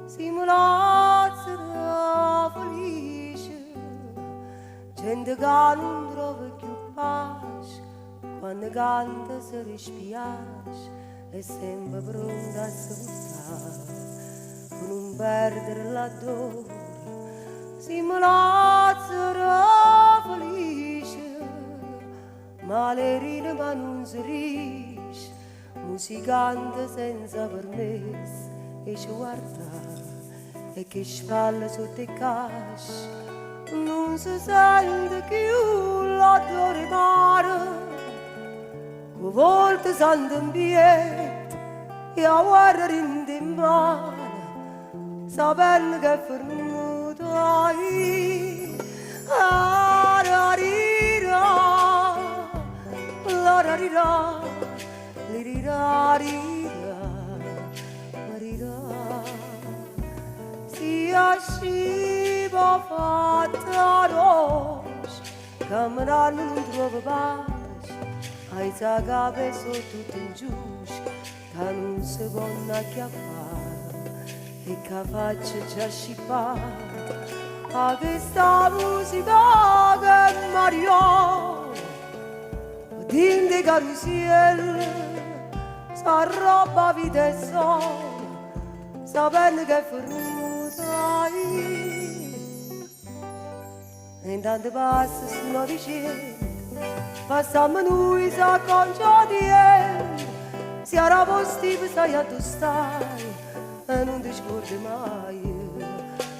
Simmo lazzare felice, gente che nun trova cchiù pace, quando canta si dispiace, è sempre pronta a se vuttà, pe nun perdere l'addore. Simmo lazzare felice, malerine ma nun si riesce, musicante senza permesso 'e ce guardà e che spalle sotto 'e casce nun se sente cchiù l'addore 'e mare cu 'o volto santo 'mpietto e 'a guerra dint' 'e mmane sapenno che è fernuta ahi Si ascivo fatta roce, cammenanno nun truove pace, aiza 'a capa e so' tutte 'nciuce ca nun se ponno acchiappà e ca faccia già scippata 'a chesta musica che è mariola. Dint' 'e carusielle s'arrobba 'a vita 'e sole sapenno che è fernuta E intanto passa stu 900 passammo nuje s'acconcia 'o tiempo si arape 'o stipo saje addò staje e nun te scuorde maje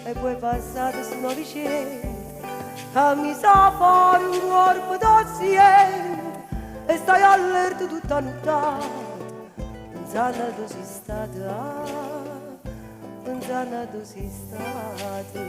e poi è passato stu 900 Ca mi sa fare un corpo d'azienda e stai allerta tutta 'a nuttata Pensanno addò si stata, pensanno addò si stata.